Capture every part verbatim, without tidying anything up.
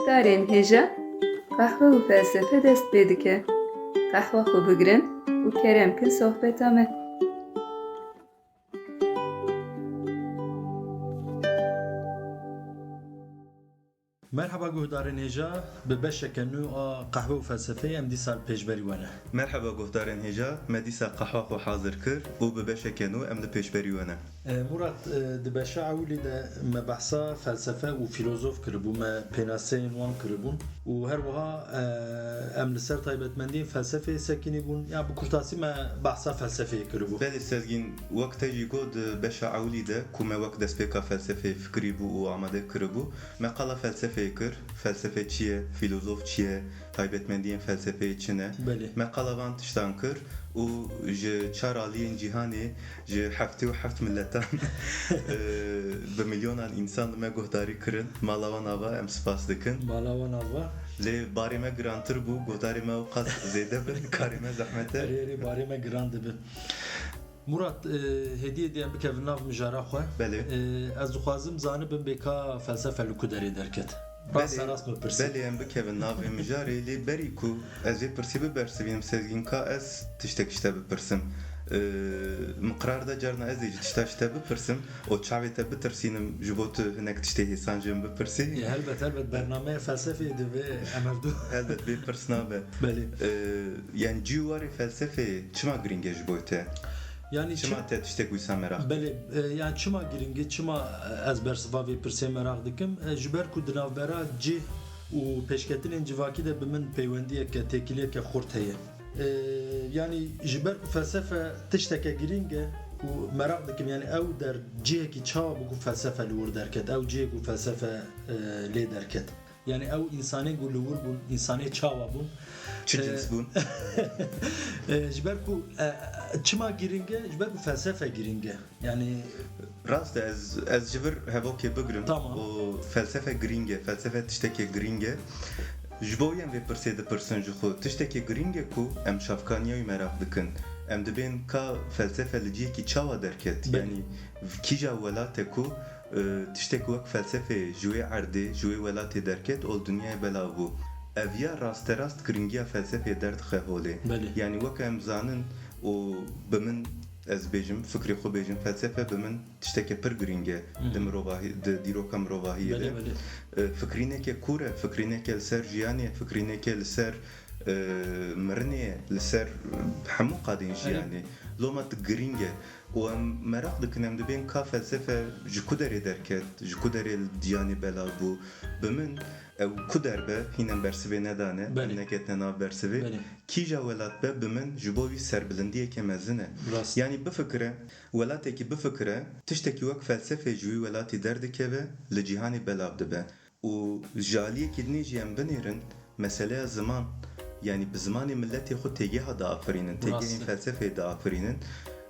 Guhdarên hêja, qehwe û felsefe dest pê dike. Qehwa xwe bigirin û kerem kin sohbeta me. Merhaba guhdarên hêja, bi beşeke nû a Qehwe û Felsefeyê em dîsa li pêşberî we ne. Merhaba guhdarên hêja, me dîsa qehwa xwe hazir kir û bi beşeke nû em li pêşberî we ne. E, Murat, e, di beşa ewilî de me behsa felsefe û fîlozof kiribû, me pênaseyên wan kiribûn û her wiha, e, em li ser taybetmendiyên felsefeyê sekinî bûn. Ya bi kurtasî me behsa felsefeyê kiribû. Belê Sezgîn, wek te jî got, di beşa ewilî de ku me wek destpêka felsefeyê fikirî bû û amade kiribû, me qala felsefeyê kir. Felsefe çi ye? Fîlozof çi ye? Taybetmendiyên felsefeyê çi ne? Belê. Me qala van tiştan kir û ji çar aliyên cîhanê, ji heftê û heft miletan, e, bi milyonan însan li me guhdarî kirin. Mala wan ava, em spas dikin. Mala wan ava. Lê barê me girantir bû, guhdarê me ewqas zêde bin, karê me zehmet e. Erê, erê, barê me giran dibe. Murat, e, hêdî hêdî em bikevin nav mijara xwe. Belê. E, ez dixwazim zanibim bê ka felsefe li ku derê derket. Rast Belê, rast min pirsî. Belê, em bikevin navê mijarê, lê berî ku ez vê pirsê bibersivînim, Sezgîn, ka ez tiştek ji te bipirsim. E, min qerar da carna ez ê ji tişta ji te bipirsim û çavê te bitirsînim, ji bo tu hinek tiştê hêsan ji min bipirsî. E, helbet, helbet, bernameya felsefeyê divê em hevdu. Helbet, bê pirs nabe. Belê. E, yani cî û warê felsefeyê çima girîng e ji bo te? Yani Çima çi- te tiştek wisa meraq? Belê, e, yani çima girîng e, çima, e, ez bersiva vê pirsê meraq dikim? E, ji ber ku di navbera cih û pêşketinên civakî de bi min peywendiyeke, têkiliyeke xurt heye. E, yani ji ber ku felsefe tişteke girîng e û meraq dikim, yani ew der cihekî çawa bû ku felsefe li wir derket, ew cihê ku felsefe, e, lê derket. Yani ew însanên ku li wir bûn, însanê çawa bûn? Çi Ee, cins bûn? Ee, ji ber ku, e, çima girîng e? Ji ber ku felsefe girîng e. Yani Rast e, ez, ez ji vir hevokê bigirim. Tamam. Û felsefe girîng e, felsefe tiştekê girîng e. Ji bo yên vê pirsê dipirsin ji xwe, tiştekê girîng e ku em çavkaniya wî meraq dikin. Em dibên ka felsefe li cihekî çawa derket? Belê. Yani kîja welate ku e, tiştek wek felsefeyê ji wê erdê, ji wê welatê derket û li dinyayê belav bû. Ev ya rasterast giringiya felsefeyê derdixe holê. Belê. Yani weke em zanin û bi min, ez bêjim, fikrê xwe bêjim, felsefe bi min tişteke pir giring e Hı hı. di mirovahî, di dîroka mirovahiyê Belê, de. belê. E, fikrîneke kûr e, fikrîneke li ser jiyanê, fikrîneke li ser, e, mirinê, li ser hemû qadên Erê. jiyanê. Loma tu giring e. Û em meraq dikin, em dibên ka felsefe ji ku derê derket, ji ku derê li diyanê belav bû. Bi min, ew ku der be, hîn em bersivê nedane, Belê. em neketine nav bersivê. Belê. Kîja welat be, bi min ji bo wî serbilindiyeke mezin e. Rast. Yanî bifikire, welatekî bifikire, tiştekî wek felsefê ji wî welatî derdikeve, li cîhanê belav dibe. Û ji aliyekî dinê jî em binêrin, meseleya ziman, yanî bi zimanê miletê xwe têgeha diafirînin, têgehên Rast e. felsefeyê diafirînin,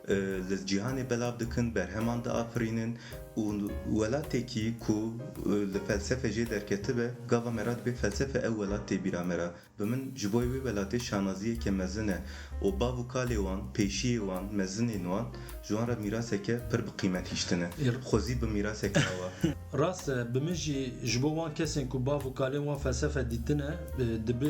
e, li cîhanê belav dikin, berheman diafirînin û welatekî ku, e, li felsefe jê derketibe, gava me re dibê felsefe ew welat tê bîra me re. Bi min ji bo wê welatê şanaziyeke mezin e û bav û kalê wan, pêşiyê wan, mezinên wan ji wan re mîraseke pir bi qîmet hiştine. Êr- Xwezî bi mîraseke awa. Rast e, bi min jî ji bo wan kesên ku bav û kalên wan felsefe dîtine, e, dibi,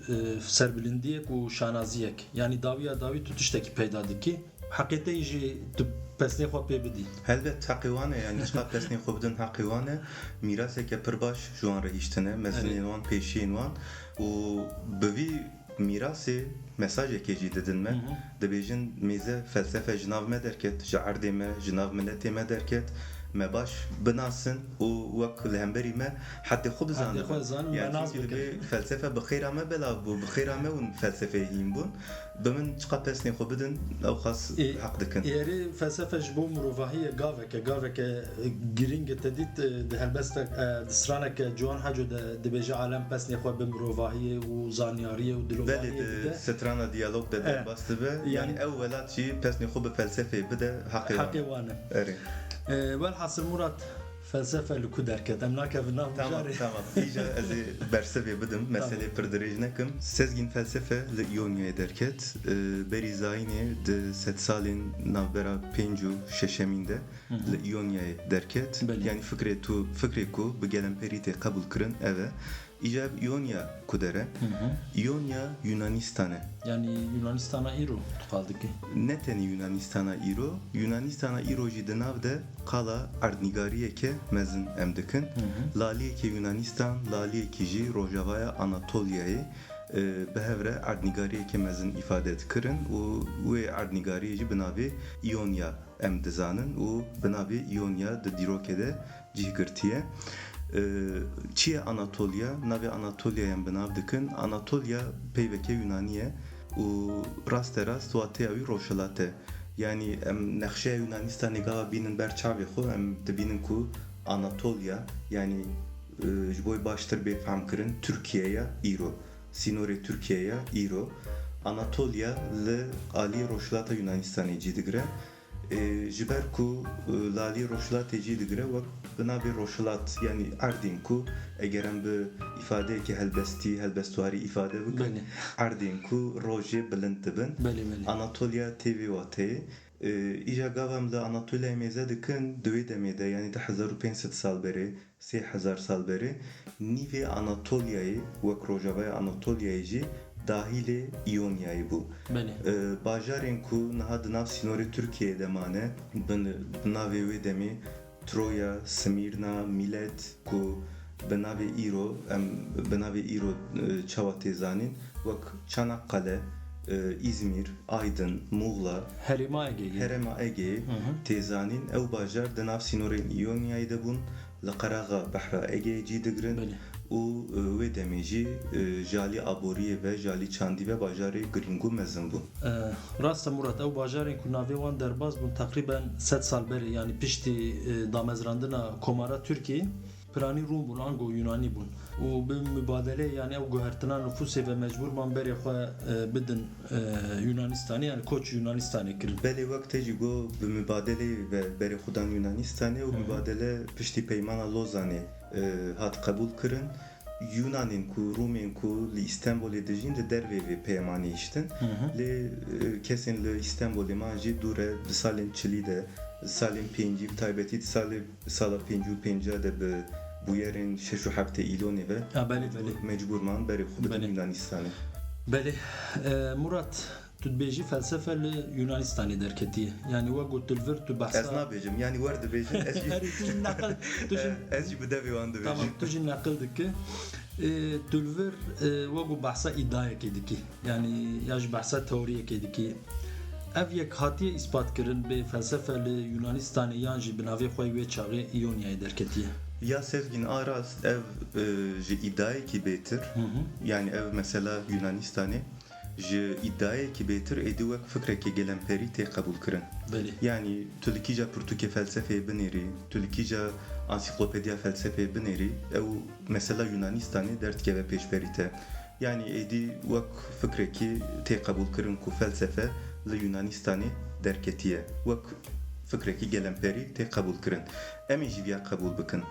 e, serbilindiyek û şanaziyek. Yanî dawiya dawî tu tiştekî peyda dikî. Heqê te jî tu pesnê xwe pê bidî. Helbet heqê wan e, yanî çiqa pesnê xwe bidin heqê wan e. Mîraseke pir baş ji wan re hiştine, mezinên Evet. wan, pêşiyên wan û bi vî mîrasê mesajekê jî didin me. Hı hı. Dibêjin mêze felsefe ji nav me derket, ji erdê me, ji nav miletê me derket. Me baş binasin û wek li hemberî me hetê xwe bizanin. Hetê xwe zanin, me Yanî nas çimkî bikin. dibê felsefe bi xêra me belav bû, bi xêra me hûn felsefeyê hîn bûn. Bi min çiqa pesnê xwe bidin, ew xas Ê, heq dikin. Êrê felsefe ji bo mirovahiyê gaveke, gaveke, e, girîng e. Te dît, e, di helbestek, e, di straneke Ciwan Haco de dibêje alem pesnê xwe bi mirovahiyê û zanyariyê û Belê dilovariyê di dide. strana diyalog de E, derbas dibe. yanî Yanî ew welat jî pesnê xwe bi felsefeyê bide, heqê wan Heqê e. wan e. Erê. E, welhasil Murat, Felsefe li ku derket? Em nakevin nav Tamam, mijarê. tamam. Îca ez ê bersivê bidim. Tamam. Meselê pir dirêj nekim. Sezgîn felsefe li Îonyayê derket. E, berî zayînê di sedsalên navbera pênc û şeşemîn de Hı hı. li Îonyayê derket. Belê. Yanî fikrê tu, fikrê ku bi gelemperî tê qebûl kirin, ev e. Îca ev Îonya ku der e, Îonya Yunanîstan e. Yanî Yunanîstana îro tu qal dikî? Ne tenê Yunanîstana îro, Yunanîstana îro jî di nav de qala erdnîgariyeke mezin em dikin. Laliyekê Yunanîstan, laliyekî jî rojavaya Anatolyayê, e, bi hev re erdnîgariyeke mezin îfade dikirin û wê erdnîgariyê jî bi navê Îonya em dizanin û bi navê Îonya di dîrokê de cih girtiye. E, çi ye Anatolya? Navê Anatolya em bi nav dikin. Anatolya peyveke Yunanî ye û rasterast wateya wî rojhilat e. Yanî em nexşeya Yunanîstanê gava bînin ber çavê xwe, em dibînin ku Anatolya, yanî, e, ji bo baştir bê fehmkirin, Tirkiye ya îro. Sînorê Tirkiye ya îro. Anatolya li alî rojhilata Yunanîstanê cî digire. E, ji ber ku, e, li alî rojhilatê cî digire, wek bi navê rojhilat, yanî erdên ku eger em bi îfadeyeke helbestî, helbestwarî îfade bikin, Belê. erdên ku rojê bilind dibin. Belê, belê. Anatolya tê vê wateyê. E, îja gava em li Anatolyayê mêze dikin, di wê demê de, yanî di hezar û pênc sed sal berê, sê hezar sal berê, nîvê Anatolyayê, wek rojavaya Anatolyayê jî dahîlê Îonyayê bû. Belê. E, bajarên ku niha di nav sînorê Tirkiyeyê de mane, bi, bi navê wê demê Troya, Smîrna, Mîlet, ku bi navê îro, em bi navê îro, e, çawa tê zanîn, wek Çanakkale, e, Îzmîr, Aydin, Muğla, Herêma Egeyê. Herêma Egeyê Hı hı. tê zanîn. Ew bajar di nav sînorên Îonyayê de bûn, li qeraxa Behra Egeyê cî digirin Belê. û, e, wê demê jî, e, ji alî aboriyê ve, ji alî çandî ve bajarê girîng û mezin bû. E, rast e Murat, ew bajarên ku navê wan derbas bûn teqrîben sed sal berê, yanî piştî, e, damezrandina Komara Tirkiyê, piranî Rûm bûn, ango Yunanî bûn û bi mibadelê, yanî ew guhertina nufûsê ve mecbûr man berê xwe, e, bidin, e, Yunanistanê, yanî koç Yunanistanê kirin. Belê, wek te jî got, bi mibadelê ve berê xwe dan Yunanistanê û Hı hı. mibadele piştî Peymana Lozanê, e, hat qebûl kirin. Yunanên ku, Rûmên ku li Îstenbolê dijîn, li dervê vê peymanê hiştin. Hı hı. Lê, e, kesên li Îstenbolê man jî dû re di salên çilî de, di salên pêncî, bi taybetî di salê, sala pêncî û pênca de bi bûyerên şeş û heftê Îlonê ve Ha, belê, belê. mecbûr man berê xwe bidin Belê. Yunanistanê. Belê. E, Murat, tu dibêjî felsefe li Yunanistanê derketiye. Yanî wek got tu li vir tu behsa Ez nabêjim, yanî wer dibêjin, ez jî Erê, tu jî neqil, tu jî Ez jî bi devê wan dibêjim. Tamam, tu jî neqil dike. E, tu li vir, e, wek got behsa îdayekê dikî. Yanî ya jî behsa teoriyekê dikî. Ev yek hatiye îspat kirin bê felsefe li Yunanistanê yan jî bi navê xwe wê çaxê Îonyayê derketiye? Ya Sezgîn, a rast, ev, e, ji îdayekî bêtir, Hı hı. yanî ev mesela Yunanistanê ji îdayekî bêtir êdî wek fikrekê gelemperî tê qebûl kirin. Belê. Yanî tu li kîja pirtûkê felsefeyê binêrî, tu li kîja ansîklopediya felsefeyê binêrî, ew mesela Yunanistanê derdikeve pêşberî te. Yanî êdî wek fikrekî tê qebûl kirin ku felsefe li Yunanistanê derketiye. Wek fikrekî gelemperî tê qebûl kirin. Em ê jî viya qebûl bikin.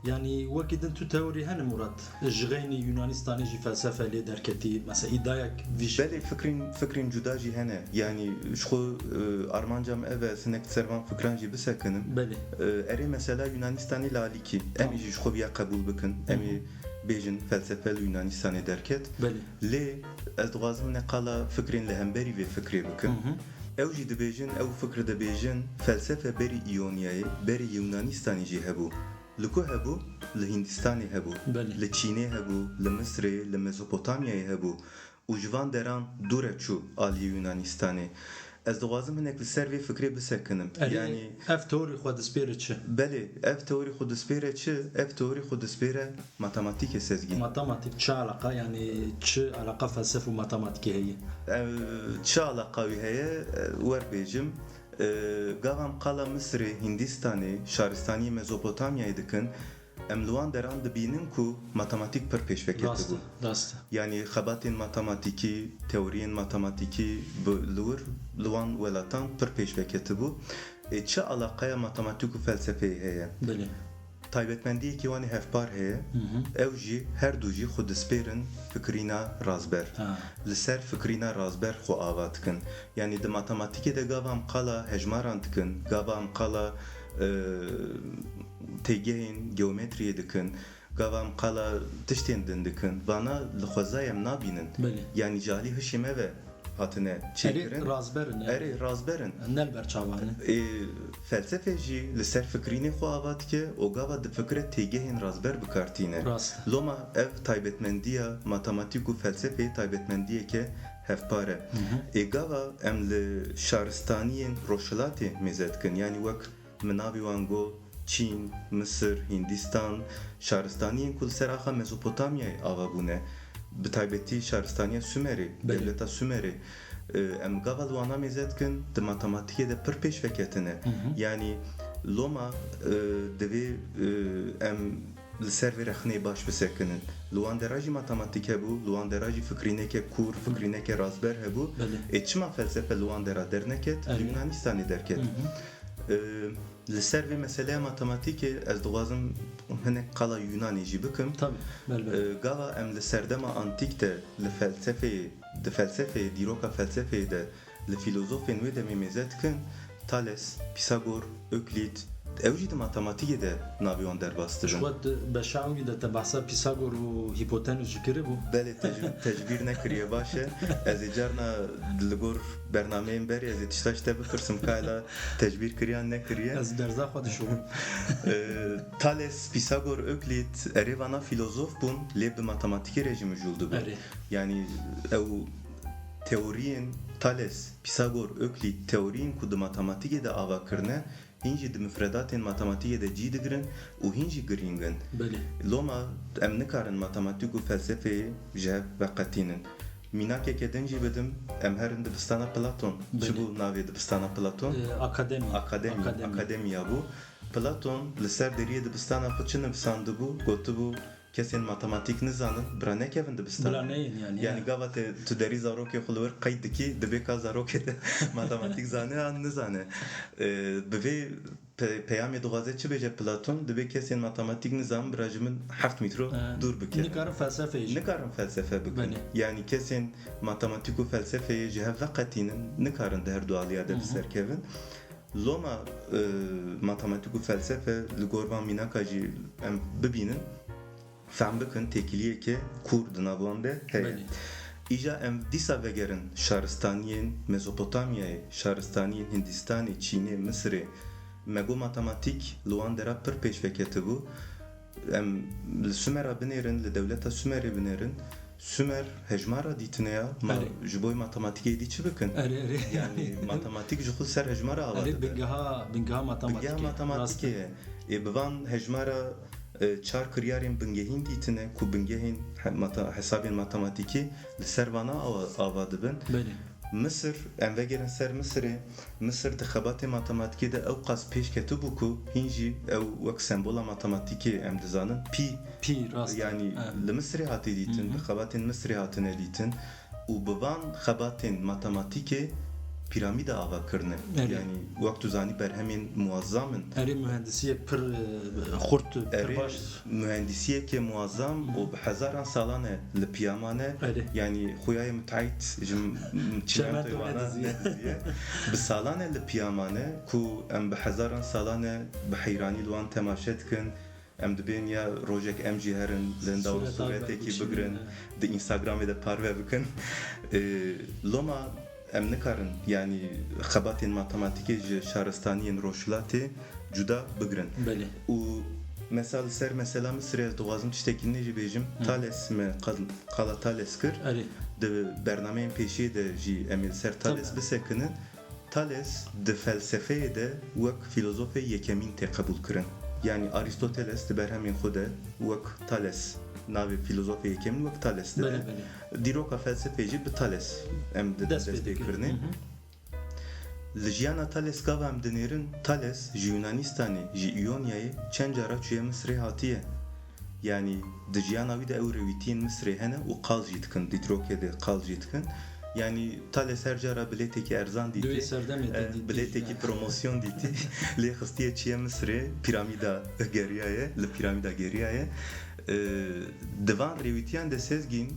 Yanî wekî din tu teorî hene Murat, ji xeynî Yunanistanê jî felsefe lê derketî, mesela îdayek vî jî Belê, fikrên, fikrên cuda jî hene. Yanî ji xwe, e, armanca min ev e, ez hinek ser van fikran jî bisekinim. Belê. E, erê mesela Yunanistanê li alîkî. Em Tamam. ê jî ji xwe viya qebûl bikin. Em ê Hı hı. bêjin felsefe li Yunanistanê derket. Belê. Lê ez dixwazim hinek qala fikrên li hemberî vê fikrê bikim. Hı hı. Ew jî dibêjin, ew fikr dibêjin, felsefe berî Îonyayê, berî Yunanistanê jî hebû. Li ku hebû? Li Hîndistanê hebû. Belê. Li Çînê hebû, li Misirê, li Mezopotamyayê hebû. Û ji van deran dû re çû aliyê Yunanistanê. Ez dixwazim hinek li ser vê fikrê bisekinim. Erê, Yanî ev teorî xwe dispêre çi? Belê, ev teorî xwe dispêre çi? Ev teorî xwe dispêre matematîkê, Sezgîn. Matematîk çi alaqa, yanî çi alaqa felsef û matematîkê heye? Ev çi alaqa wî heye? Wer bêjim, e, gava em qala Misirê, Hîndistanê, şaristaniyê Mezopotamyayê dikin, em li wan deran dibînin ku matematîk pir pêş ve ketibû. Rast e, rast e. Yanî xebatên matematîkî, teoriyên matematîkî bi, li wir, li wan welatan pir pêş ve ketibû. Ê, çi alaqeya matematîk û felsefeyê heye? Belê. Taybetmendiyekî wan ê hevpar heye. Hı hı. Ew jî, her du jî xwe dispêrin fikrîna razber. Ha. Li ser fikrîna razber xwe ava dikin. Yanî di matematîkê de gava em qala hejmaran dikin, gava em qala, e, têgehên geometriyê dikin, Gava em qala tiştên din dikin. Vana li xwezayê em nabînin. Belê. Yanî ji alî hişê me ve hatine çêkirin. Erê razber in, yani. Erê razber in. Ne li ber çavan e. Ê, felsefê jî li ser fikrînê xwe ava dike û gava difikire têgehên razber bi kar tîne. Rast. Loma ev taybetmendiya matematîk û felsefeyê taybetmendiyeke hevpar e. Hı hı. Ê gava em li şaristaniyên rojhilatê mêze dikin, yanî wek min navê wan got, Çîn, Misir, Hindistan, şaristaniyên ku li ser axa Mezopotamyayê ava bûne, bi taybetî şaristaniya Sumerê, Belê. dewleta Sumerê, e, em gava li wana mêze dikin, di matematîkê de pir pêş veketine. Hı hı. Yanî loma, e, divê, e, em li ser vê rexneyê baş bisekinin. Li wan dera jî matematîk hebû, li wan dera jî fikrîneke kûr, fikrîneke razber hebû. Belê. Ê çima felsefe li wan dera derneket? Erê. Li Yunanistanê derket. Hı hı. E, Li ser vê meseleya matematîkê ez dixwazim hinek qala Yunanê jî bikim. Tabii, belbet. E, gava em li serdema antîk de li felsefeyê, di felsefeyê, dîroka felsefeyê de li fîlozofên wê demê mêze dikin, Thales, Pisagor, Euklîd, ew jî di matematîkê de navê wan derbas dibin. Ji xwe di beşa ewî de te behsa Pisagor û Hipotenus jî kiribû? Belê, te ji, te ji bîr nekiriye, baş e. Ez ê carna li gor bernameyên berê ez ê tişta ji te bipirsim, ka hela te ji bîr kiriye an nekiriye. Ez derza xwe dişopim. Ee, Thales, Pisagor, Euklîd, erê vana fîlozof bûn, lê bi matematîkê re jî mijûl dibûn. Erê. Yanî ew teoriyên Thales, Pisagor, Euklîd, teoriyên ku di matematîkê de ava kirine, hîn jî di mifredatên matematîkê de cî digirin û hîn jî girîng in. Belê. Loma em nikarin matematîk û felsefeyê ji hev veqetînin. Mînakeke din jî bidim, em herin dibistana Platon. Belê. Çi bû navê dibistana Platon? Ee, akademi. Akademi, Akademi. Akademiya bû. Platon li ser deriyê dibistana xwe çi nivisandibû? Gotibû, kesên matematîk nizanin, bira nekevin dibistana. Bira neyên yani, Yanî ya. Gava te tu derî zarokê xwe li wir qeyd dikî, dibê ka zarokê te matematîk zane an nizane. Ee, bi vê pe-, peyamê dixwaze çi bêje Platon? Dibê kesên matematîk nizanin, bira ji min heft mîtro Ee, dûr bikevin. Nikarin felsefe jî. Nikarin felsefe bikin. Belê. Yanî kesên matematîk û felsefeyê ji hev veqetînin, nikarin di her du aliya de Hı hı. bi ser kevin. Loma, e, matematîk û felsefe li gor van mînaka jî em bibînin, fehm bikin, têkiliyeke kûr di nav wan de heye. Belê. Îja em dîsa vegerin şaristaniyên Mezopotamyayê, şaristaniyên Hindistanê, Çînê, Misirê, me got matematîk li wan dera pir pêş veketibû. Em li Sumera binêrin, li dewleta Sumerê binêrin. Sumer hejmara dîtine ya. Ma Erê. ji bo matematîkê dî çi bikin? Erê, erê. Yanî matematîk ji xwe ser hejmara ava Erê, dibe. bingeha, bingeha matematîkê. Bingeha matematîkê Rast e. ye. Ê bi van hejmara, e, çar kiryarên bingehîn dîtine ku bingehên he-, mata-, hesabên matematîkî li ser vana ava, ava dibin. Belê. Misir, em vegerin ser Misirê. Misir di xebatê matematîkê de ew qas pêş ketibû ku hîn jî ew wek sembola matematîkê em dizanin, pî. Pî, rast. Yanî He. li Misirê hatiye dîtin, Hı hı. bi xebatên Misirê hatine dîtin û bi van xebatên matematîkê pîramîda ava kirine. Erê. Yanî wek tu zanî berhemên muazzam in. Erê, mühendisiyê pir, e, xurt, pir Erê, baş. mühendisiyeke muazzam û bi hezaran salan e li piya mane. Erê. Yanî xuyayê müteahhit ji m-, m-, çîmentoyê Çîmentoyê vana nediziye. nediziye. Bi salan e li piya mane ku em bi hezaran salan e bi heyranî li wan temaşe dikin. Em dibên ya rojek em jî herin li Hinda Sûreta Sovetekî biçînin, bigrin, he. di Instagramê de parve bikin. Ee, loma em nikarin, yanî xebatên matematîkê ji şaristaniyên rojhilatê cuda bigrin. Belê. Û mesela li ser mesela Misirê ez dixwazim tiştekî nê jî bêjim. Hı. Thales me qal-, qala Thales kir. Erê. Di bernameyên pêşiyê de jî em ê li ser Thales Tabii. bisekinin. Thales di felsefeyê de wek fîlozofê yekemîn tê qebûlkirin. Yanî Aristoteles di berhemên xwe de wek Thales, navê fîlozofê yekemîn wek Thales dide. Belê, belê. Dîroka felsefeyê jî bi Thales em di Dest dest pê pê dikir. kirinê. Hı hı. Li jiyana Thales gava em dinêrin, Thales ji Yunanistanê, ji Îonyayê çend cara çûye Misirê hatiye. Yanî di jiyana wî de ew rêwîtiyên Misirê hene û qal jî dikin, di dîrokê de qal jî dikin. Yanî Thales her cara bilêtekî erzan dîtî, Di wê serdemê de e, dîtî, bilêtekî ya. promosyon dîtî, lê xistiye çiye Misirê, pîramîda geriyaye, li pîramîda geriyaye. E, di van rêwîtiyan de Sezgîn,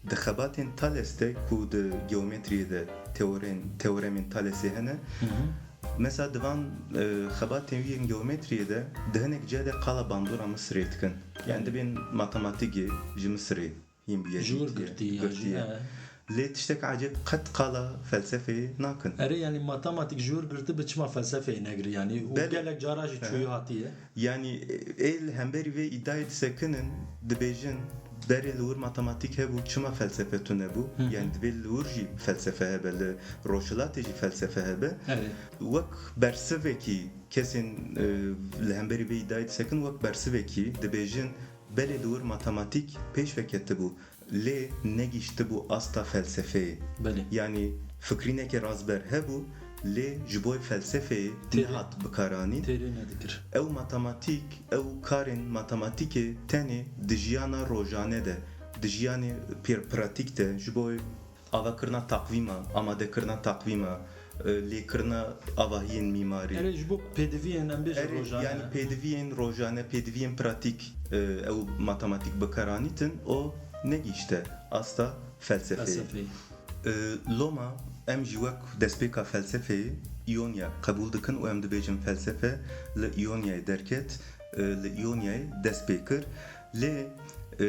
di xebatên Thales de ku di geometriyê de teorên-, teoremên Thalesê hene, Hı hı. Mesela di van, e, xebatên wî yên geometriyê de di hinek ciya de qala bandora Misirê dikin. Yani dibên matematîkê ji Misirê yên bi Ji wir yekî girtî ya, girtî ji, ye. He. Lê tiştek ecêb qet qala felsefeyê nakin. Erê, yani matematîk ji wir girti bi çima felsefeyê negirî yani? Û Belê. Gelek cara jî He. Çûyî hatiye. Yani, ê li hemberî vê îdayê disekinin, dibêjin, berê li wir matematîk hebû, çima felsefe tune bû? Hı hı. Yani, divê li wir jî felsefe hebe, li rojhilatê jî felsefe hebe. Evet. Wek bersivekî kesên, e, li hemberî vê îdayê disekin, wek bersivekî dibêjin, belê li wir matematîk pêş veketibû. Lê negihiştibû asta felsefeyê. Belê. Yanî fikrîneke razber hebû, lê ji bo felsefeyê Têrê. Nehat bikaranîn. Têrê nedikir. Ew matematîk, ew karên matematîkê tenê di jiyana rojane de, di jiyanê pir-, pratîk de, ji bo avakirina taqvîma, amadekirina taqvîma, e, lêkirina avahiyên mîmarî. Erê, ji bo pêdiviyên, em bêjin, Erê, rojane. Yani pêdiviyên rojane, pêdiviyên pratîk, e, ew matematîk bikaranîtin, o negihişte asta felsefeyê. Felsefeyê. E, loma em jî wek destpêka felsefeyê Îonya qebûl dikin û em dibêjin felsefe li Îonyayê derket, e, li Îonyayê dest pê kir. Lê, e,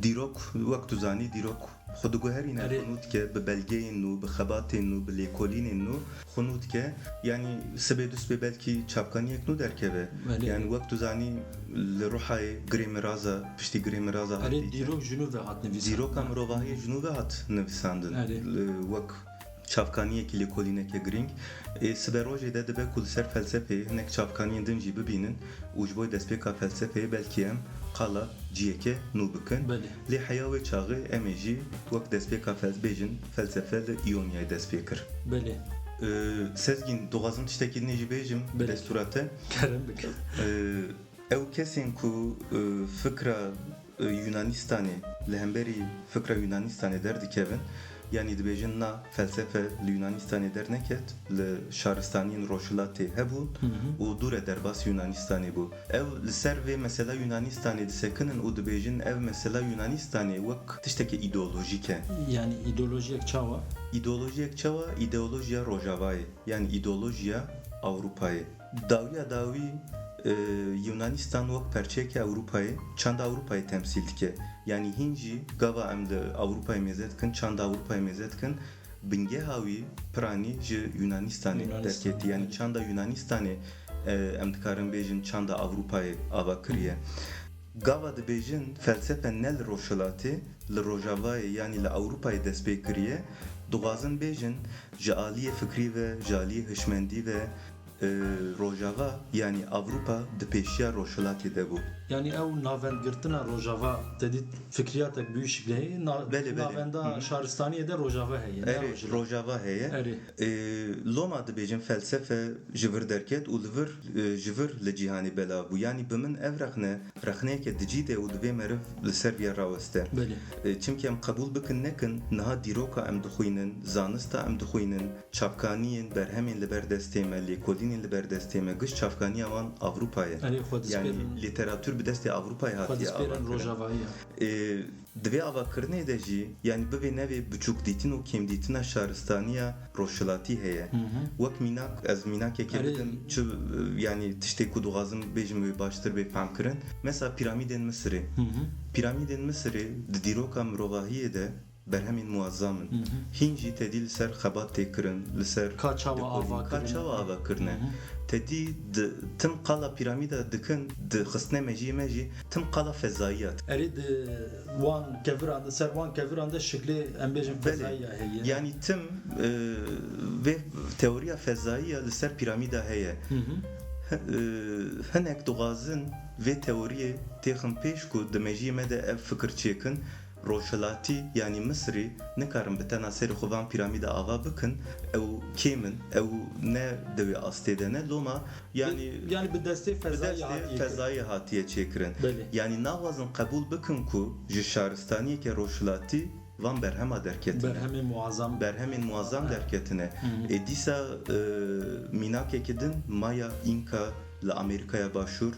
dîrok, wek tu zanî, dîrok xwe diguherîne, Erê. Xwe nû dike, bi belgeyên nû, bi xebatên nû, bi lêkolînên nû xwe nû dike. Yanî sibê du sibê belkî çapkaniyek nû derkeve. Belê. Yani wek tu zanî, li Ruhayê Girê Miraza, piştî Girê Miraza hat Erê, dîtin. Dîrok ji nû ve hat nivîsandin. Dîroka mirovahiyê ji nû ve hat nivîsandin. Erê. Li, wek çavkaniyekî lêkolîneke girîng. Ê, siberojê de dibe ku li ser felsefeyê hinek çavkaniyên din jî bibînin û ji bo destpêka felsefeyê belkî em qala ciyeke nû bikin. Belê. Lê heya wê çaxê em ê jî wek destpêka fel-, bêjin felsefe li Îonyayê dest pê kir. Belê. Ê, Sezgîn, dixwazim tiştekî dinê jî bêjim, Belê. Destûra te. Kerem bike. Ê, Ew kesên ku, e, fikra, e, Yunanistanê, li hemberî fikra Yunanistanê derdikevin, yanî dibêjin na felsefe li Yunanistanê derneket, li şaristaniyên rojhilatê hebûn Hı hı. Û dûre derbas Yunanistanê bû. Ew li ser vê mesela Yunanistanê disekinin û dibêjin ev mesela Yunanistanê wek tiştekî îdeolojîk e. Yani îdeolojiyek çawa? Îdeolojiyek çawa? Îdeolojiya Rojavayê, yani îdeolojiya Ewropayê. Dawiya dawî, e, Yunanistan wek perçeyeke Ewropayê, çanda Ewropayê temsîl dike. Yanî hîn jî gava em li Ewropayê mêze dikin, çanda Ewropayê mêze dikin, bingeha wî piranî ji Yunanistanê Yunanistan, derketî. Yanî evet. Çanda Yunanistanê, e, em dikarin bêjin çanda Ewropayê ava kiriye. Hı. Gava dibêjin felsefe ne li Rojhilatê, li Rojavayê, yanî li Ewropayê dest pê kiriye, dixwazin bêjin ji aliyê fikrî ve, ji aliyê hişmendî ve, e, Rojava, yanî Ewropa di pêşiya Rojhilatê de bû. Yanî ew navendgirtina Rojava, te dît fikriyatek bi wî şiklê heye, na-, Belê, belê. Navenda Hı hı. Şaristaniyê de Rojava heye, ne Erê, Rojhilat. Rojava heye. Erê. E, loma dibêjin felsefe ji vir derket û li vir, e, ji vir li cîhanê belav bû. Yanî bi min ev rexne, rexneyeke dicî de û divê meriv li ser viya raweste. Belê. E, çimkî em qebûl bikin nekin, niha dîroka em dixwînin, zanista em dixwînin, çapkaniyên, berhemên li ber destê me, lêkolînên li ber destê me, giş çapkaniya wan Ewropa ye. Erê, xwe dispêrin. Yanî lîteratûr bi destê Ewropayê Xwe hatiye dispêrin avakirin. Rojavayî ye. E, Di vê avakirinê de jî, yanî bivê nevê biçûkdîtin û kêmdîtina şaristaniya rojhilatî heye. Hı hı. Wek mînak, ez mînakekê Erê. Bidim, çi, yanî tiştê ku dixwazim bêjim wê baştir bê fehmkirin. Mesela pîramîdên Misirê. Hı hı. Pîramîdên Misirê di dîroka mirovahiyê de berhemên muazzam in. Hı hı. Hîn jî tedî li ser xebat tê kirin, li ser Ka çawa dekorî, ava ka kirin. Çawa ava kirine. Hı hı. Tedî di, tim qala pîramîda dikin, di xistine mejiyê me jî, tim qala fezayî ya. Erê di wan keviran de, ser wan keviran de şiklê, em bêjin, Belê. Fezayî ya heye. Yanî tim, e, vê teoriya fezayî ya li ser pîramîda heye. Hı hı. Hi-, e, hinek dixwazin vê teoriyê têxin pêş ku di mejiyê me de ev fikir çêkin, rojhilatî, yanî Misirî, nikarin bi tena serê xwe van pîramîda ava bikin, ew kêm in, ew ne di wê astê de ne. Loma, yanî Bi, yanî bi destê bi fezayî destê hatiye kirin. Fezayî hatiye çêkirin. Belê. Yanî naxwazin qebûl bikin ku ji şaristaniyeke rojhilatî van berhema derketine. Berhemên muazzam. Berhemên muazzam Ha. derketine. Hı hı. Ê dîsa, e, mînakekî din Maya, Înka li Amerîkaya Başûr,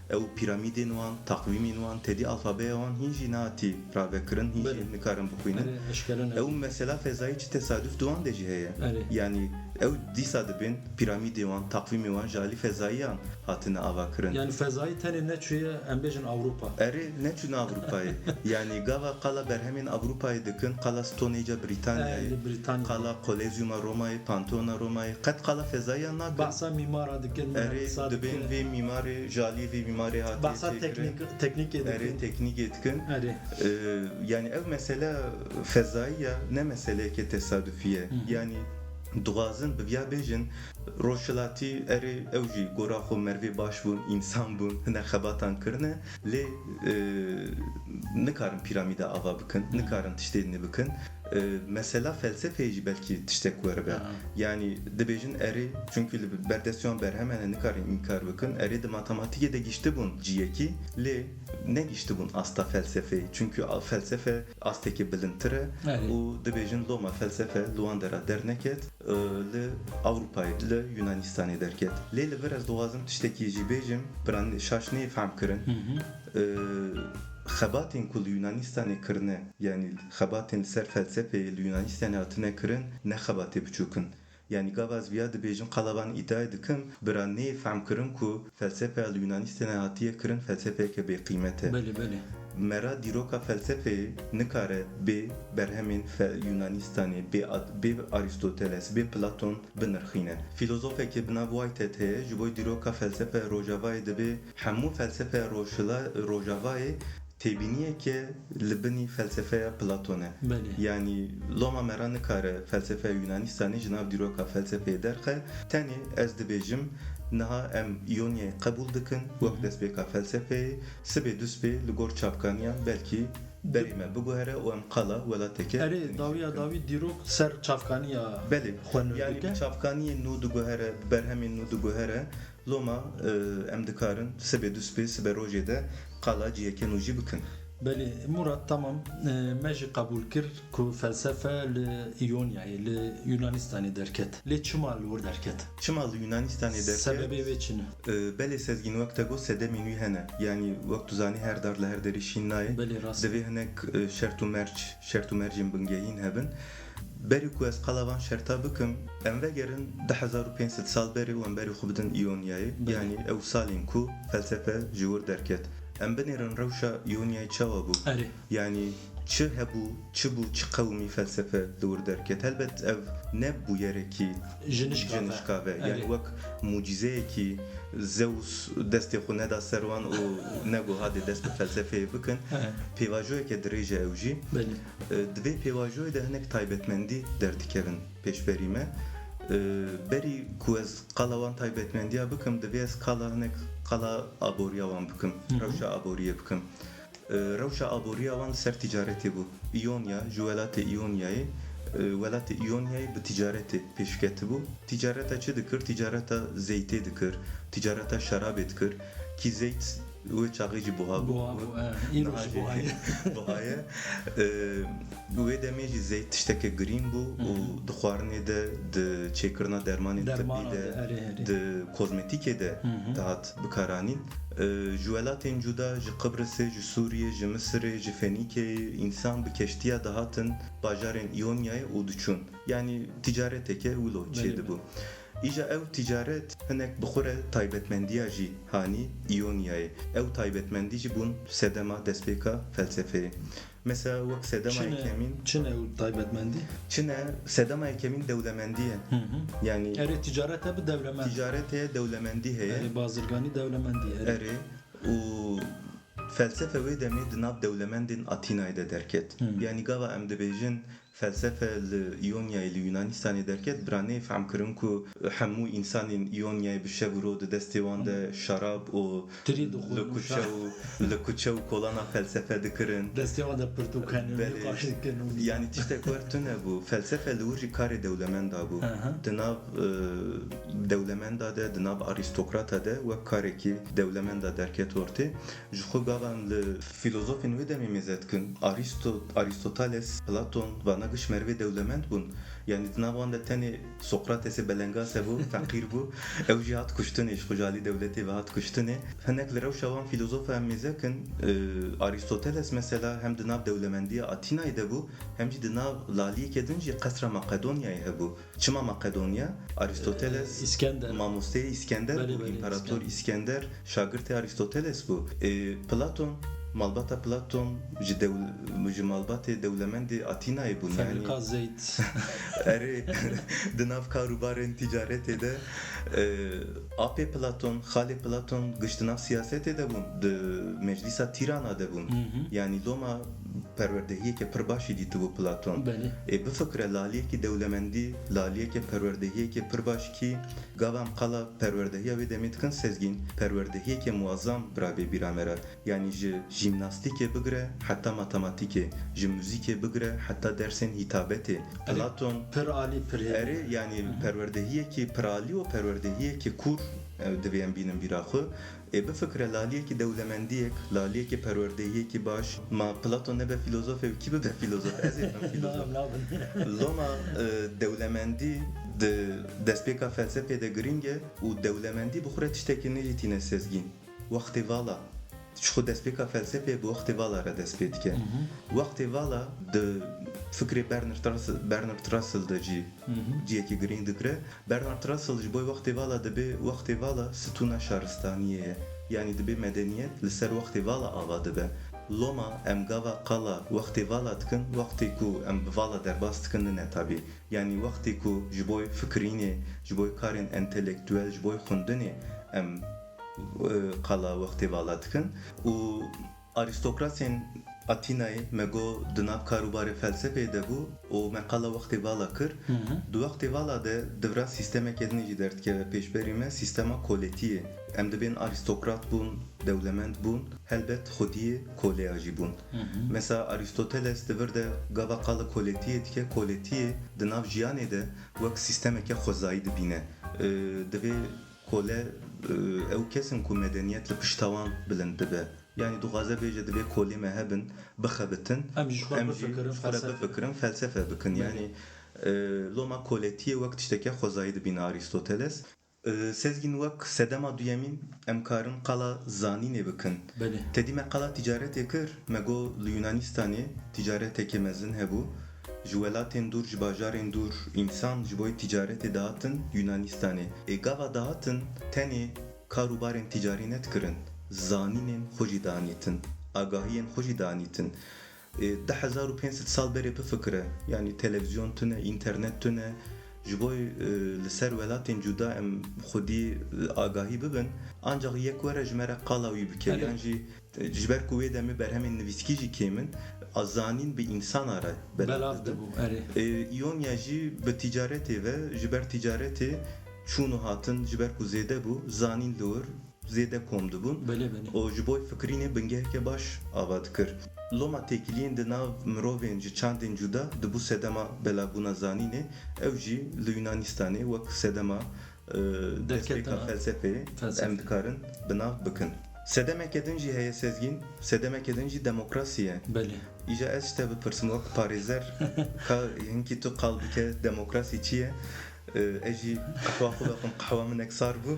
ew pîramîdên wan, taqvîmên wan, tedî alfabeya wan hîn jî nehatî ravekirin, hîn Belê. Jî nikarin bixwînin. Erê, eşkere ne. Ew mesela fezayî çi tesaduf di wan de jî heye. Erê. Yanî Ew dîsa dibên pîramîdê wan, takvîmê wan ji alî fezayiyan hatine ava kirin. Yani fezayî tenê neçûye, em bêjin Ewropa. Erê, neçûne Ewropayê. Yani gava qala berhemên Ewropayê dikin, qala Stone Age-a Brîtanyayê, Erê, Brîtanya. Qala Kolezyuma Romayê, Pantheona Romayê, qet qala fezayiyan nakin. Bahsa mîmara dikin, Erê, mühendisa dibên dikin. Vê mîmarê, ji aliyê vê mîmarê hatiye Bahsa çêkirin. Teknîk, teknîkê dikin. Erê, teknîkê dikin. Erê. Ee, yani ev mesele fezayî ya, ne meseleyeke tesadufî ye. Hı hı. Yani dixwazin bi viya bêjin, Rojhilatî erê ew jî gora xwe mervê baş bûn, însan bûn, hinek xebatan kirine, lê, e, nikarin pîramîda ava bikin, Hı. nikarin tiştê nî bikin. E, mesela felsefeyê jî belkî tiştek weribe. Aha. Yani dibêjin erê, çünkü li berdestê wan berhem hene, nikarin înkar bikin. Erê di matematîkê de gihiştibûn ciyekî, lê negihiştibûn asta felsefeyê. Çünkü a-, felsefe astekî bilindtir e Evet. û dibêjin loma felsefe li wan dera derneket, e, li Ewropayê, li Yunanistanê derket. Lê li vir ez dixwazim tiştekî jî bêjim, biran şaş neyê fehm kirin. Hı hı. E, xebatên ku li Yunanistanê kirine, yani xebatên li ser felsefeyê li Yunanistanê hatine kirin, ne xebatê biçûk in. Yani gava ez viya dibêjim, qala van îdiayê dikim, bira neyê fehm kirin ku felsefe li Yunanistanê hatiye kirin, felsefeyeke bêqîmet e. Belê, belê. Mera dîroka felsefeyê nikare bê berhemên fe-, Yunanistanê, bê At-, bê Aristoteles, bê Platon binirxîne. Fîlozofekê bi nav Whitehead heye, ji bo dîroka felsefe Rojavayê dibê hemû felsefe Rojhila-, Rojavayê têbîniyeke li binî felsefeya Platon e. Belê. Yanî loma me re nikare felsefeya Yunanistanê ji nav dîroka felsefeyê derxe. Tenê ez dibêjim, niha em Îonyayê qebûl dikin wek Hı hı. destpêka felsefeyê, sibê duspê li gor çavkaniyan belkî berê me biguhere û em qala welateke Erê, geniş dawiya bikin. dawî dîrok ser çavkaniya Belê. xwe nû Yani dike. bi çavkaniyên nû diguhere, bi berhemên nû diguhere. Loma, e, em dikarin sibê duspê, sibe rojê de qala ciyekên nû jî bikin. Belê, Murat, tamam. E, me jî qebûl kir ku felsefe li Îonyayê, li Yunanistanê derket. Lê çima li wir derket? Çima li Yunanistanê derket? Sebebê wê çi ne? E, belê Sezgîn, wek te got, sedemên wî hene. Yanî wek tu zanî her dar li her derê şîn nayê. Belê, rast. Divê hinek, e, şert û merc, şert û mercên bingehîn hebin. Berî ku ez qala van şerta bikim, em vegerin du hezar û pênc sed sal berê û em berê xwe bidin Îonyayê. Belê. Yanî ew salên ku felsefe ji wir derket. Em binêrin rewşa Îonyayê çawa bû? Erê. Yanî çi hebû, çi bû, çi qewimî felsefe li wir derket? Helbet ev ne bûyerekî Ji nişka ve. ji nişka ve. Yanî Erê. wek mucîzeyekî Zeus destê xwe neda ser wan û negot hadê dest bi felsefeyê bikin. He. Pêvajoyeke dirêj e ew jî. Belê. E, di vê pêvajoyê de hinek taybetmendî derdikevin pêşberî me. E, berî ku ez qala wan taybetmendiya bikim, divê ez qala hinek qala aboriya wan bikim, Hı hı. rewşa aboriyê bikim. E, rewşa aboriya wan li ser ticaretê bû. Îonya, ji welatê Îonyayê, e, welatê Îonyayê bi ticaretê pêşketibû. Ticareta çi dikir? Ticareta zeytê dikir, ticareta şerabê dikir. Kî zeyt wê çaxê jî buha bû. Buha bû, e, îro Niha jî jî buha ye. buha ye. E, wê demê jî zeyt tişteke girîn bû Hı hı. û di xwarinê de, di çêkirina dermanên Dermana tibbî de, de, erê, erê. di kozmetîkê de Hı hı. dihat bikaranîn. E, ji welatên cuda, ji Qibrisê, ji Sûriyê, ji Misirê, ji Fenîkeyê însan bi keştiya dihatin bajarên Îonyayê û diçûn. Yanî ticareteke wilo Belê, çêdibû. belê. Îja ew ticaret hinek bi xwe re taybetmendiya jî hanî Îonyayê. Ew taybetmendî jî bûn sedema destpêka felsefeyê. Mesela wek sedema Çi ne, yekemîn çi ne ew taybetmendî? Çi ne, sedema yekemîn dewlemendî ye. Hı hı. Yanî Erê, ticaret hebe dewlemend. Ticaret heye, dewlemendî heye. Erê, bazirganî dewlemendî, erê. Erê, û felsefe wê demê di nav dewlemendên Atînayê de derket. Hı. Yanî gava em dibêjin felsefe li Îonyayê, li Yunanistanê derket, bira neyê fehm kirin ku hemû însanên Îonyayê bi şev û roj di destê wan de Hı. şerab û Tirî dixwin li û kuçe şer- û, li kuçe û kolana felsefe dikirin. Destê wan de pirtûk hene û Belê. nîqaş dikin û Yanî tiştek wer tune bû. Felsefe li wir jî karê dewlemenda bû. Aha. Di nav, e, dewlemenda de, di nav arîstokrata de wek karekî dewlemenda derket ortê. Ji xwe gavan li fîlozofên wê demê mêze dikin. Aristo-, Aristoteles, Platon, vana Giş merivê dewlemend bûn. Yanî di nav wan de tenê Sokratesê belengas hebû, feqîr bû. Ew jî hat kuştinê, ji xwe ji alî dewletê ve hat kuştinê. Hinek li rewşa wan filozofa em mêze kin, e, Aristoteles mesela hem di nav dewlemendiya Atînayê de bû, hem jî di nav laliyeke din jî qesra Makedonyayê hebû. Çima Makedonya? Aristoteles, e, Îskender. Mamosteyê Îskender bû, belê, belê, împerator Îskender. Îskender şagirtê Aristoteles bû. E, Platon, malbata Platon ji dew-, ji malbatê dewlemendê Atînayê bûn. Febrika Zeyd. Erê, di nav kar û barên ticaretê de, e, apê Platon, xalê Platon giş di nav siyasetê de bûn. Di meclîsa Tîrana de bûn. Hı hı. Yanî loma perwerdehiyeke pir başî dîtibû Platon. Belê. Ê bifikire laliyekî dewlemendî, laliyeke perwerdehiyeke pir baş kî gava em qala perwerdehiya wê demê dikin Sezgîn, perwerdehiyeke muazzam birabê bîra me re. Yanî ji jîmnastîkê bigire heta matematîkê, ji muzîkê bigire heta dersên hîtabetê. Erê, Platon pir alî, pir hêvî. Erê, yanî Hı hı. perwerdehiyekî piralî û perwerdehiyekî kûr, e, divê em bînin bîra xwe. Ê bifikire laliyekî dewlemendiyek, laliyekî perwerdehiyekî baş. Ma Platon nebe fîlozof e, kî bibe fîlozof? Ez ê bim fîlozof. Nabim, nabim. Loma, e, dewlemendî di destpêka felsefê de girîng e û dewlemendî bi xwe re tiştekî nî jî tîne Sezgîn. Wextê vala. Ji xwe destpêka felsefê bi wextê vala re dest pê dike. Hı hı. Wextê vala di fikrê Bernard Russell, Bernard Russell de jî Hı hı. cihekî girîng digire. Bernard Russell ji bo wextê vala dibê, wextê vala stûna şaristaniyê ye. Yanî dibê medeniyet li ser wextê vala ava dibe. Loma em gava qala wextê vala dikin, wextê ku em bi vala derbas dikin nine tabî. Yanî wextê ku ji bo fikirînê, ji bo karên entelektuel, ji bo xwendinê em, e, qala wextê vala dikin û arîstokratên Atînayê me got di nav kar û barê felsefeyê de bû û me qala wextê vala kir. Hı hı. Di wextê vala de di vira sîstemeke din jî derdikeve pêşberî me, sîstema koletiyê. Em dibên arîstokrat bûn, dewlemend bûn, helbet xwediyê koleya jî bûn. Hı hı. Mesela Aristoteles di vir de gava qala koletiyê dike, koletiyê di nav jiyanê de wek sîstemeke xwezayî dibîne. Ee, divê kole, e, ew kes in ku medeniyet li pişta wan bilind dibe. Yanî dixwaze bêje divê kolê me hebin, bixebitin. Em jî ji xwe Em jî bifikirin, ji xwe re felsefe. bifikirin, felsefe bikin. Belê. Yanî, e, loma koletiyê wek tişteke xwezayî dibîne Arîstoteles. E, Sezgîn, wek sedema duyemîn em karin qala zanînê bikin. Belê. Tedî me qala ticaretê kir, me got li Yunanistanê ticareteke mezin hebû. Ji welatên dûr, ji bajarên dûr însan ji bo ticaretê dihatin Yunanistanê. Ê gava dihatin tenê kar û barên ticarî nedikirin, zanînên xwe jî danîtin, agahiyên xwe jî danîtin. Ê, du hezar û pênc sed sal berê bifikire, yanî televîzyon tune, înternet tune, ji bo, e, li ser welatên cuda em xwedî, e, agahî bibin, ancaq yek were ji me re qala wî bike, Erê. yan jî, e, ji ber ku wê demê berhemên nivîskî jî kêm in, a zanîn bi însana re belav Belav dibin. dibû, erê. E, Îonya jî bi ticaretê ve, ji ber ticaretê çûn û hatin, ji ber ku zêde bû, zanîn li wir zêde kom dibûn. Belê, belê. Û ji bo fikirînê bingeheke baş ava dikir. Loma têkiliyên di nav mirovên ji çandên cuda dibû sedema belavbûna zanînê, ew jî li Yunanistanê wek sedema, e, Derketine destpêka felsefeyê felsefê. em dikarin bi nav bikin. Sedemeke din jî heye Sezgîn, sedemeke din jî demokrasî ye. Belê. Îja ez ji te bipirsim wek parêzer, ka hinkî tu qal bike demokrasî çi ye? E, ez jî qehwa xwe vexwim, qehwa min ek sar bû.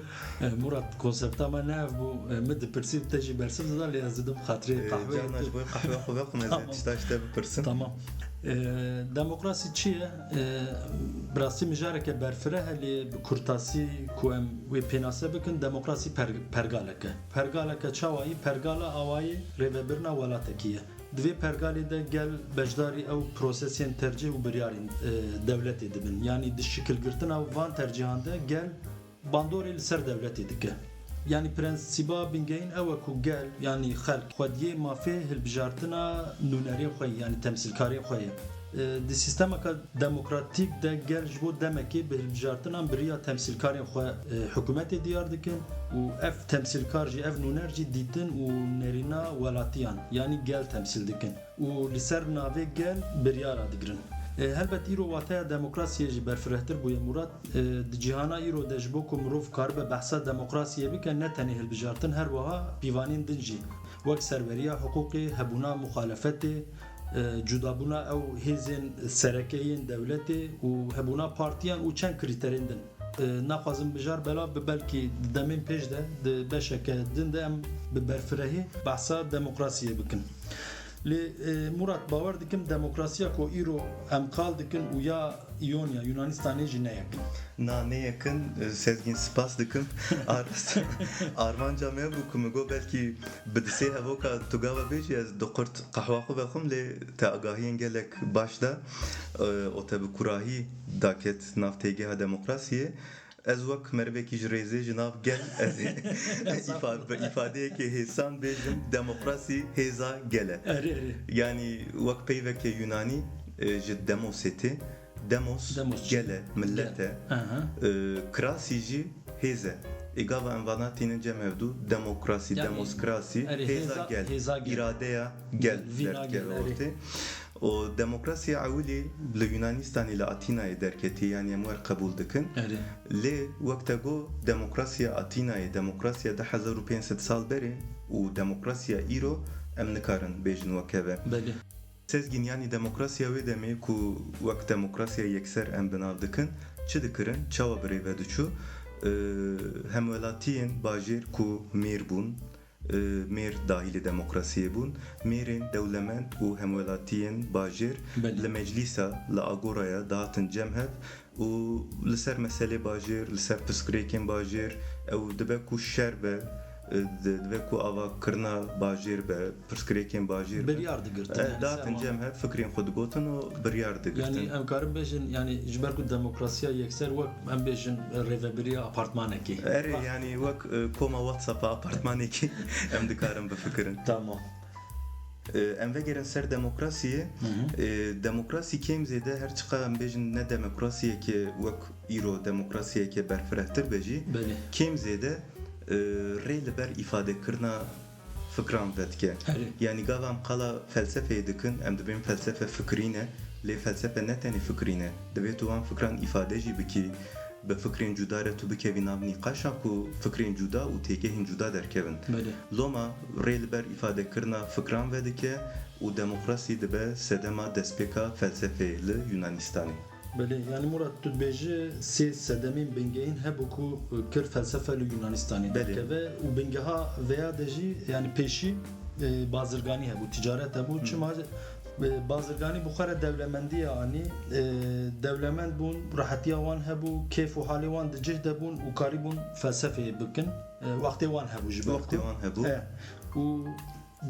E, Murat, konsepta me ne ev bû. E, min dipirsî û te jî bersiv dida, lê ez didim xatirê E, qehweyê carna tu. ji bo qehwa xwe vexwim, ez ê Tamam. tişta ji te bipirsim. Tamam. E, demokrasî çi ye? E, bi rastî mijareke berfireh e, lê bi kurtasî ku em wê pênase bikin, demokrasî per-, pergalek e. Pergaleke çawayî? Pergala awayê rêvebirina welatekî ye. Di vê pergalê de gel beşdarî ew prosesên tercîh û biryarên, e, dewletê dibin. Yanî di şikilgirtina van tercîhan de gel bandorê li ser dewletê dike. Yanî prensîba bingehîn ew e ku gel, yanî xelk, xwediyê mafê hilbijartina nûnerê xwe, yanî temsîlkarê xwe ye. E, di sîstemeke demokratîk de gel ji bo demekê bi hilbijartinan bi riya temsîlkarên xwe, e, hikûmetê diyar dikin û ev temsîlkar jî, ev nûner jî dîtin û nerîna welatiyan, yanî gel temsîl dikin û li ser navê gel biryara digirin. E, helbet îro wateya demokrasiyê jî berfirehtir bûye, Murat. E, di cîhana îro de ji bo ku mirov karibe behsa demokrasiyê bike, ne tenê hilbijartin, her wiha pîvanên din jî, wek serweriya hiqûqê, hebûna muxalefetê, e, cudabûna ew hêzên sereke yên dewletê û hebûna partiyan û çend krîterên din. E, naxwazim mijar belav bi, belkî di demên pêş de di beşeke din de em bi berfirehî behsa demokrasiyê bikin. Lê, e, Murat, bawer dikim demokrasiya ku îro em qal dikin û ya Îonya, Yunanistanê jî ne yek in. Na, ne yek in, e, Sezgîn, spas dikim. Ar-, armanca me bû ku min got belkî bi di sê hevoka tu gava bêjî ez du qurt qehwa xwe vexwim, lê te agahiyên gelek baş da. E, û te bi kurahî daket nav têgeha demokrasiyê. Ez wek merivekî ji rêzê, ji nav gel, ez ê îfa-, bi îfadeyekê hêsan bêjim, demokrasî hêza gel e. Erê, erê. Yanî wek peyveke Yunanî, e, ji demosê tê. Demos, Demos, gel e, millet e. Aha. E, krasî jî hêz e. Ê gava em vana tînin cem hevdû, demokrasî, Yanî, demokrasî, erê, hêza hêza, gel, hêza gel. Îradeya gel Gel, vîna derkeve gel, erê. ortê. Û demokrasiya ewilî li Yunanistanê, li Atînayê derketî, yanî em wer qebûl dikin. Erê. Lê wek te got, demokrasiya Atînayê, demokrasiya du hezar û pênc sed sal berê û demokrasiya îro em nikarin bêjin wek hev e. Belê. Sezgîn, yanî demokrasiya wê demê ku wek demokrasiya yekser em bi nav dikin, çi dikirin, çawa bi rê ve diçû? Ee, hemwelatiyên bajêr ku mêr bûn, e, mêr dahilê demokrasiyê bûn, mêrên dewlemend û hemwelatiyên bajêr Belê. li meclîsa, li agoraya dihatin cem hev û li ser meselê bajêr, li ser pirsgirêkên bajêr, ew dibe ku şer be, e, di-, dibe ku avakirina bajêr be, pirsgirêkên bajêr be. Biryar digirtin, E, yanî dihatin serma. cem hev, fikrên xwe digotin û biryar digirtin. Yanî em karin bêjin, yanî ji ber ku demokrasiya yekser wek em bêjin rêvebiriya apartmanekê. Erê, Bak. yanî wek, e, koma WhatsApp-a apartmanekê em dikarin bifikirin. Tamam. E, em vegerin ser demokrasiyê. Hı hı. E, demokrasî kêm zêde, her çiqa em bêjin ne demokrasiyeke wek îro demokrasiyeke berfirehtir be jî, Belê. kêm zêde, e, rê li ber îfadekirina fikran vedike. Erê. Yanî gava em qala felsefeyê dikin, em dibên felsefe fikrî ne, lê felsefe ne tenê fikrî ne. Divê tu wan fikran îfade jî bikî, bi fikrên cuda re tu bikevî nav nîqaşa ku fikrên cuda û têgehên cuda derkevin. Belê. Loma rê li ber îfadekirina fikran vedike û demokrasî dibe sedema destpêka felsefeyê li Yunanistanê. Belê, yanî Murat, tu dibêjî sê sedemên bingehîn hebû ku kir felsefe li Yunanistanê Belê. derkeve û bingeha veya de jî, yanî pêşî, e, bazirganî hebû, ticaret hebû. Hı. Çima, e, bazirganî bi xwe re dewlemendiye anî, e, dewlemend bûn, rehetiya wan hebû, kêf û halê wan di cih de bûn û karîbûn felsefeyê bikin. E, wextê wan hebû ji ber Wextê ku wan hebû. E, û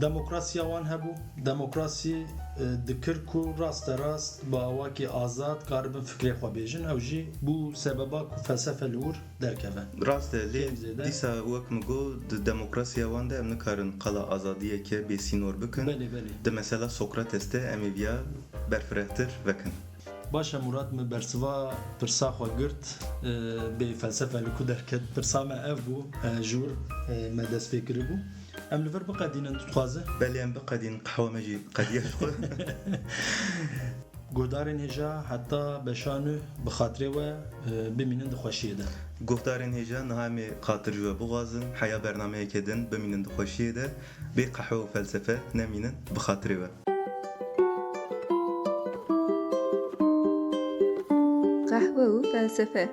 Demokrasiya wan hebû. Demokrasî, e, dikir ku rasterast bi awakî azad karibin fikrê xwe bêjin. Ew jî bû sebeba ku felsefe li wir derkeve. Rast e, lê Kêm zêde. dîsa wek min got, di demokrasiya wan de em nikarin qala azadiyeke bêsînor bikin. Belê, belê. Di mesela Sokrates de em ê viya berfirehtir vekin. Baş e Murat, min bersiva pirsa xwe girt, e, bê felsefe li ku derket. Pirsa me ev bû, e, ji wir, e, me dest pê kiribû. Em li vir biqedînin, tu dixwaze? Belê, em biqedînin, qehwa me jî qediya ji xwe. Guhdarên hêja, heta beşa nûh bi xatirê we, e, bimînin di xweşiyê de. Guhdarên hêja, niha em ê xatir ji we bixwazin, heya bernameyeke din bimînin di xweşiyê de, bê qehwe û felsefe nemînin, bi xatirê we. Qehwe û felsefe.